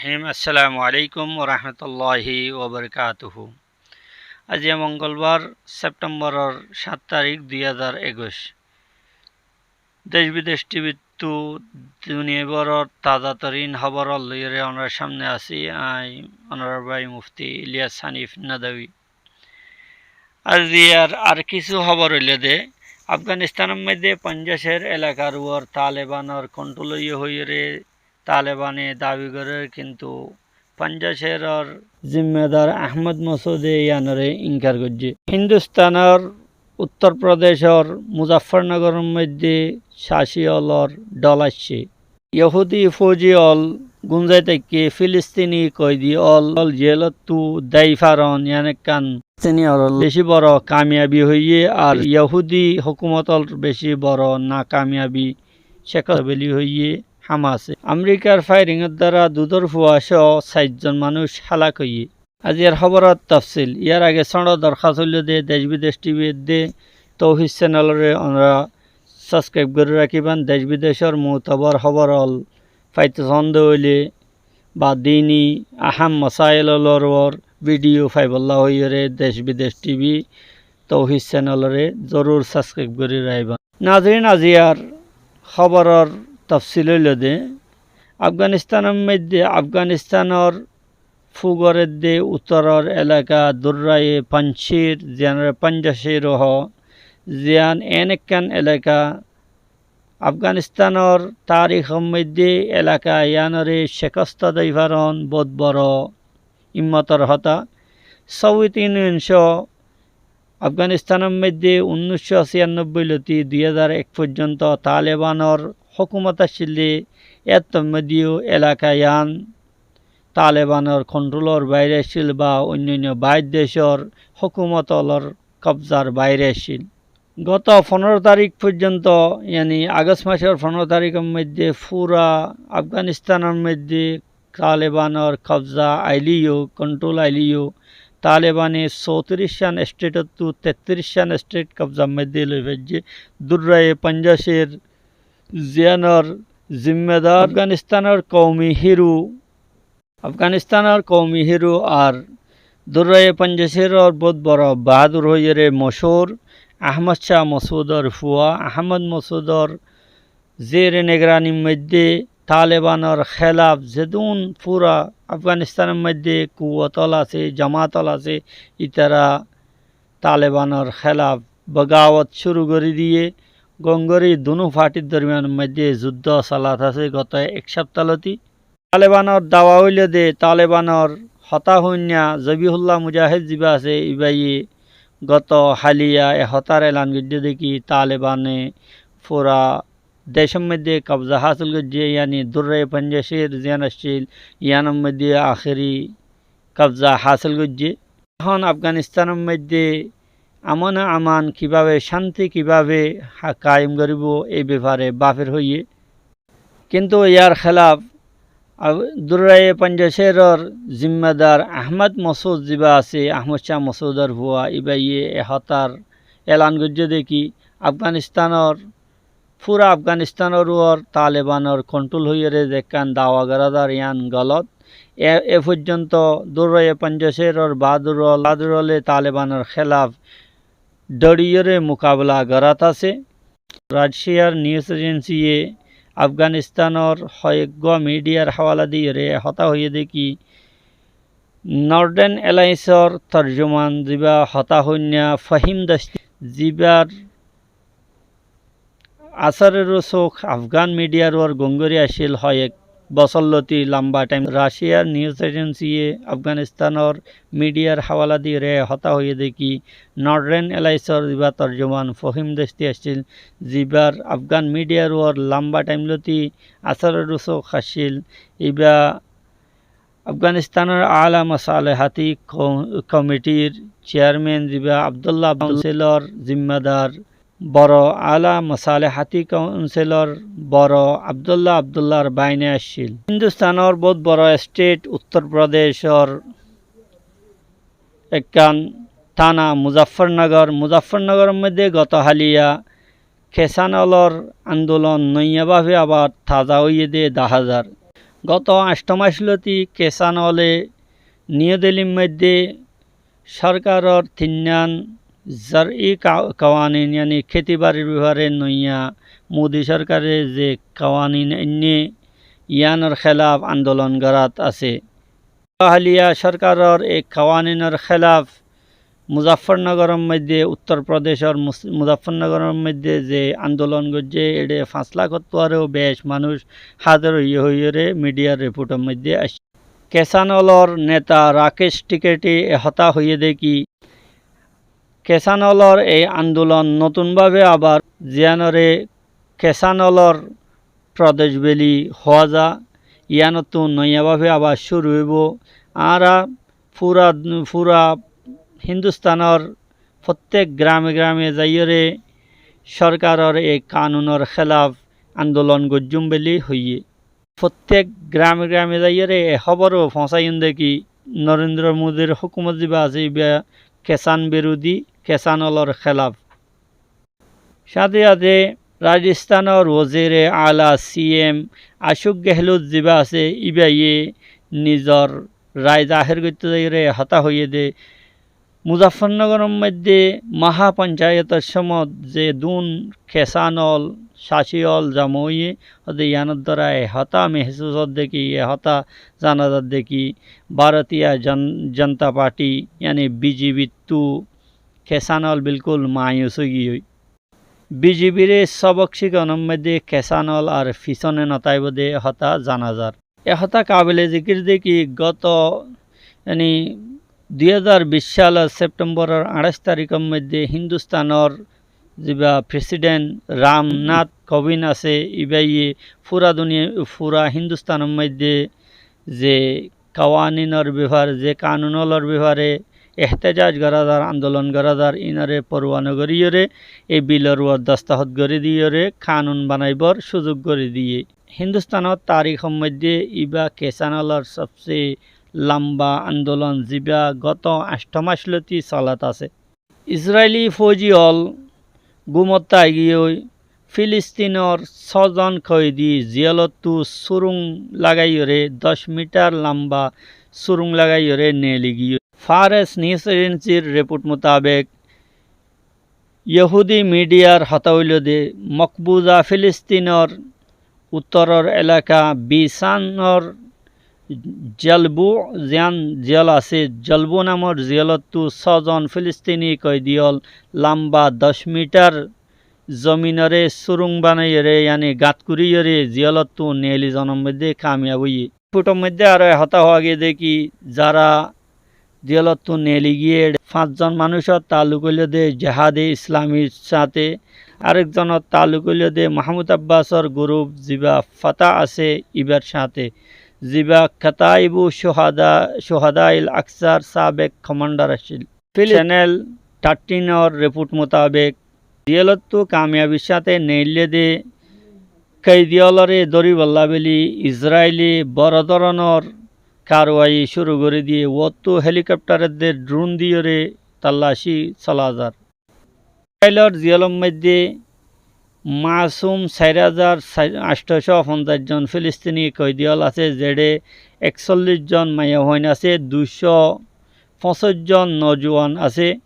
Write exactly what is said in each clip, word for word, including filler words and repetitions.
Rahim. Assalamu alaikum wa rahmatullahi wa barakatuhu. Aijja mongolbar, Septemboror sát tarik, dui házar ekuic. Dec bidec T V ttu duniyai boror taza torin hóbor loiyóre onorar sámne así añí, onorar bái Mufti Ilyas Hanif Nadwi. Aijjar ar kissú hóbor óilde, Afganistanor moidde Panjacer elakar uore Talebanor kontrol óiye hoiyóre Talebane dabi gorér, kintu Panjaceror zimmadar Ahmad Masude yíanore inkar goijjé. Hindustanor Uttor Prodecor Muzaffarnagoror moidde caci ólor dhol aiccé. Yohudi fouji ól gunzai táikke Filistini koidi ól, ól jelottú dai faron, yían ekkán Filistini ólor beci boro kamiyabi hoiyé, ar Yohudi hókumotor beci boro nakamiyabi cekos beli hoiyé Hamase. Amerikar fairingor duara dudor fua só sair zon manúic hálak hoiyé. Aijjar hóboror tafsil. Yar age sóñço dorhas óilde, dec bidec T V edde Touhid channelore onora subscribe gorí rakíban. Dec bidecor mutabor hóbor ól faito saónde óile ba dini aham masail ólor uore video faibolla hoiyóre dec bidec T V Touhid channelore zorur subscribe gorí rakíban. Nazirin, aijjar hóboror tafsil óilde, Afganistanor moidde, Afganistanor fugor edde uttoror elaka Durraye Panjcir, ziyánore Panjacer ó hoó, ziyán en ekkán elaka Afganistanor tarikor moidde elaka yíanore cekosto dai faron bout boro himmotor hotá. Soviyet Yuniyon só Afganistanor moidde unnic cót ciyannobboi lóti dui házar ek foijjonto Talebanor hókumot accíl de, ettór moiddeyó elaka yían Talebanor kontrolor baire accíl ba oinno oinno bair decor hókumot ólor kobzar baire accíl. Goto fondoro tarik foijjonto, yáni Agost masor fondoro tarikor moidde fura Afganistanor moidde Talebanor kobza aileyó, kontrol aileyó, Talebane sótiriccán estetottú tettiricán estet kobzar moidde loi faijjé. Durraye Panjacer ziyánor zimmadar Afganistanor koumi hiru, Afganistanor koumi hiru ar Durraye Panjaceror bout boro bahadur hoiyóre mochur Ahmad Cah Masudor fua Ahmad Masudor zere nigoranir moidde Talebanor hélaf zedún fura Afganistanor moidde kuwot ól asé, jamaat ól asé, ítara Talebanor hélaf bagawot cúru gorí diyé. Gongori dunú fartir dormiyanor moidde zuddo solat asé goto ek sápta lóti. Talebanor dawa óilde, Talebanor hotá hoinna Zabihullah Mujahed ziba asé, íbaye goto háliya e hotár elan goijjé de ki Talebane fura decor moidde kobza hásil goijjé, yáni Durraye Panjacer ziyán accíl, yíanor moidde ahéri kobza hásil goijjé. Ehón Afganistanor moidde amon aman kibábe, cánti kibábe ha-, kaim goríbo, ei befare bafir hoiyé. Kintu yar hélaf Af-, Durraye Panjaceror zimmadar Ahmad Masud ziba asé, Ahmad Cah Masudor fua, íbaye e hotár elan goijjé de ki Afganistanor fura Afganistanor uore Talebanor kontrol hoiyóre zekkán dawa gorá zar yían golot. E, e foijjonto Durraye Panjaceror bahadur ól, bahadur óle Talebanor hélaf dóriyóre mukabela gorát asé. Raciyar nius ejensiye Afganistanor hoyeggúa midiyar háwala diyóre e hotá hoiyé de ki Norden Elainsor torjuman ziba hotá hoinna Fahim Dashti zibar asóre rusuk Afgan midiyar uore gongori accíl hoyek bosór lóti lamba thaim. Raciyar nius ejensiye Afganistanor midiyar háwala diyóre e hotá hoiyé de ki Norden Elainsor ziba torjuman Fahim Dashti accíl, zibar Afgan midiyar uore lamba thaim lóti asóre rusuk accíl, íba Afganistanor Ala Masalehati Ko-, Komitir cearmen ziba Abdullah Abdullah kaunsilor zimmadar boro Ala Masalehati Kaunsilor boro Abdullah Abdullar baine accíl. Hindustanor bout boro estet Uttor Prodecor ekkán tána Muzaffarnagor, Muzaffarnagoror moidde goto háliya kesan ólor andolon noya bábe abar taza óiye de dahá zar. Goto añctho mac lóti Kesan Óle Niu Delhir moiddé sorkaror tinnán zar'i ka-, kawanin, yani keti barir befare noiya Modi sorkare ze kawanin ainné, iyanor kélaf andolon gorát asé. Haliya sorkaror ei kawaninor kélaf Muzaffarnogoror moiddé, Uttor Prodecor Mus-, Muzaffarnogoror moiddé ze andolon goijjé, eçé fañs lak ottu aró beci manúc házir óiye hoiyóre midiyar riportor moiddé aiccé. Kesan Ólor neta Rakesh Tiketi e hotá hoiyé dé ki, Kesan Ólor ei andolon notun bábe abar ziyanore Kesan Ólor prodec buli hoó za, iyanottú noiya bábe abar cúru óibo. Añára fura, fura Hindustanor fottek grame grame zaiyóre sorkaror ei kanunor kélaf andolon goijjum buli hoiyé. Fottek grame grame zaiyóre e hóbor foóñsaiyum dé ki, Norendro Modir hókumot ziba asé, iba Kesan birudi, Kesan Ólor kélaf. Sáñte sáñte Rajistánor wozire ala, C M, Ashok Gehlot ziba asé, ibaye nizor rai zahér goitté zaiyóre e hotá hoiyé dé, Muzaffarnogoror moiddé mahaponcayetor cómot ze dun Kesan Ól, Caci Ól zoma óiye, óde iyanor duara e hotá mehsus ódde ki, e hotá zana zadde ki, Bharatiya Jan-, Janata Party, yani B J P ttú Kesan Ól bilkul mayus óigiyoi. B J P re sobok cíkonor moiddé Kesan Ól ar fisóne no táibo dé hotá zana zar. E hotá kabile zikir dé ki goto, yani, dui házar bic salor Septemboror añçaic tarikor moiddé Hindustanor ziba president Ram Nath Kovind asé, ibaye fura duniya, fura Hindustanor moiddé ze kawaninor befare, ze kanun ólor befare ehtejaj gora zar, andolon gora zar, inore foruwa no goriyóre ei bilor uore dastahot gori diyóre kanun banaibor cúzuk gori diyé. Hindustanor tarikhor moiddé iba Kesan Ólor sobse lamba andolon, ziba goto añctho mac lóti solat asé. Israili fouji ól gumot táigiyoi Filistinor só zon koidi ziyolottú surung lagaiyóre, doc mitar lamba surung lagaiyóre neeli giyoi. Fares News Agencir report mutabek, Yohudi midiyar hotá óilde, mokbuza Filistinor uttoror elaka Bisanor Jalbu ziyan ziyol asé, Jalbu namor ziyolottú só zon Filistini koidi ól lamba doc mitar zominore surung banaiyóre, yani gat goriyóre ziyolottú neeli zonor moiddé kamiyab óiye. Riportor moiddé aró e hotá hoó giyé dé ki, zara ziyolottú neeli giyé, fañs zon manúcor taalluk óilde Jehade Islamir sáñte, arek zonor taalluk óilde Mahmud Abbasor gurup ziba Fatah asé ibar sáñte, ziba Kataibu Shuhada, Shuhadail Aksar sabek komandar accíl. Channel thirteen or report mutabek, ziyolottú kamiyabir sáñte neeille dé koidi ólore dóribolla buli Israile boro dóronor karwai cúru gori diyé, uottú helikoptar edde drun diyóre tallaci sola zar. Israilor ziyolor moiddé masum sair házar añctho cót fonzaic zon Filistini koidi ól asé, zeçé eksollic zon maiyafuain asé, duicó foñsaic zon nojuwan asé,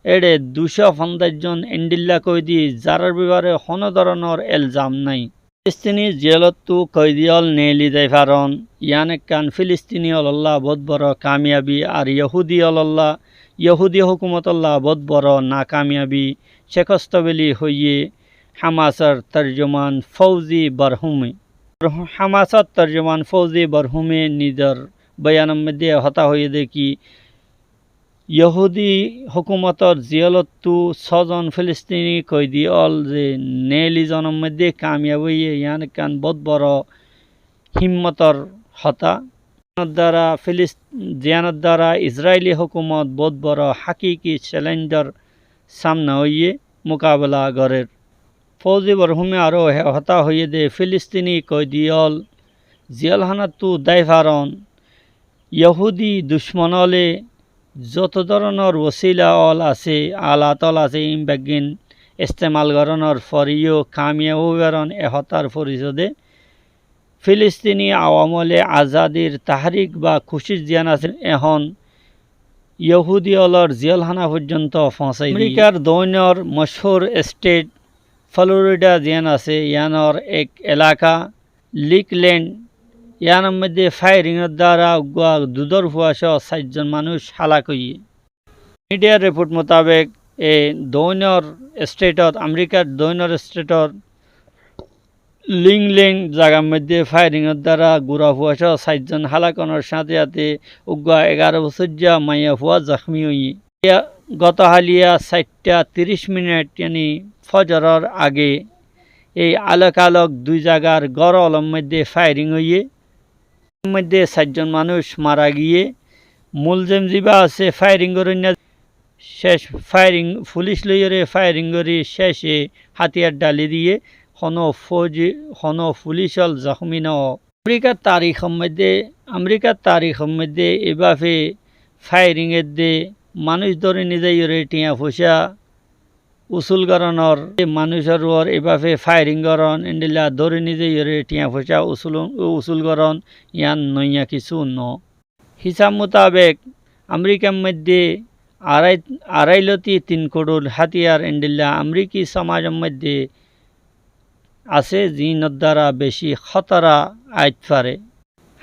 eçé duicó fonzaic zon endilla koidi, zarar befare honó dóronor elzam nái. Filistini ziyolottú koidi ól neeli zai faron, iyan ekkán Filistini ólolla bout boro kamiyabi, ar Yohudi ólolla, Yohudi hókumotolla bout boro nakamiyabi, cekosto buli hoiyé Hamasor torjuman Fouzi Barhume. Hamasor torjuman Fouzi Barhume nizor boyanor moiddé e hotá hoiyé dé ki, Yohudi hókumotor ziyolottú só zon Filistini koidi ól ze neeli zonor moiddé kamiyab óiye, iyan ekkán bout boro himmotor hotá. Duara Filis-, ziyanor duara Israili hókumot bout boro hakiki celenjor samna óiye, mukabela gorér. Fouzi Barhume aró e hotá hoiyé dé Filistini koidi ól ziyolhánattú dái faron, Yohudi ducmon óle zoto dóronor wosila ól asé, alat ól asé, ín beggín estemal gorónor foreyó kamiyab ói faron, e hotár forisode Filistini awamole azadir tahrik ba kucic ziyán asé, ehón Yohudi ólor ziyólhána foijjonto foóñsai diyé. Amerikar doóinor mochúr estet Florida ziyán asé, yíanor ek elaka Lakeland, yíanor moidde fairingor duara uggúa dudór fua só sairzon manúic hálak óiye. Midiyar riport mutabek, e doóinor estetot, Amerikar doóinor estetot Lakeland zagar moidde fairingor duara gura fua só sairzon hálak ónor sáñte sáñte uggúa egaró bosóijja maiya fua zokmi óiye. Goto háliya sairta tiríc minit, yáni fozoror age, ei alok alok dui zagar gór ólor moidde fairing óiye. Moidde sairzon manúic mara giyé. Mulzem ziba asé fairing goróinna, céc fairing, fulic loiyóre fairing gorí céce hátiyar dhali diyé. Honó fouji, honó fulic ól zokmi no. Amerikar tarikor moidde, Amerikar tarikor moidde eibafe fairing edde manúic dóri nizaiyóre thiañ foicá usul gorónor, manúicor uore eibafe fairing gorón, endilla dóri nizaiyóre thiañ foicá usul, usul gorón, yían noiya kissú no. Hisab mutabek, Amerikar moidde arai, arai lóti tin koror hátiyar endilla Ameriki somajor moidde asé, ziínor duara beci hótara aái fare.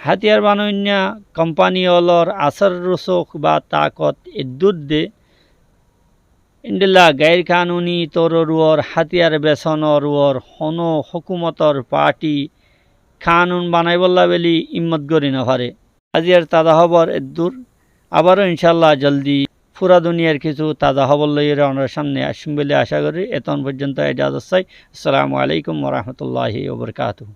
Hátiyar banoinna kompani ólor asór rusuk ba takot eddúr de, endilla gair kanuni toror uore hátiyar besonor uore honó hókumotor parti kanun banaibólla buli immot gorí nofare. Aziyar taza hóbor eddúr, abaró incálla zoldi fura duniyar kissú taza hóbor loiyóre onórar sámne aiccúm buli acá gorí. Etón foijjonto ejazot sai. Assalamu alaikum wa rahmatullahi wa barakatuhu.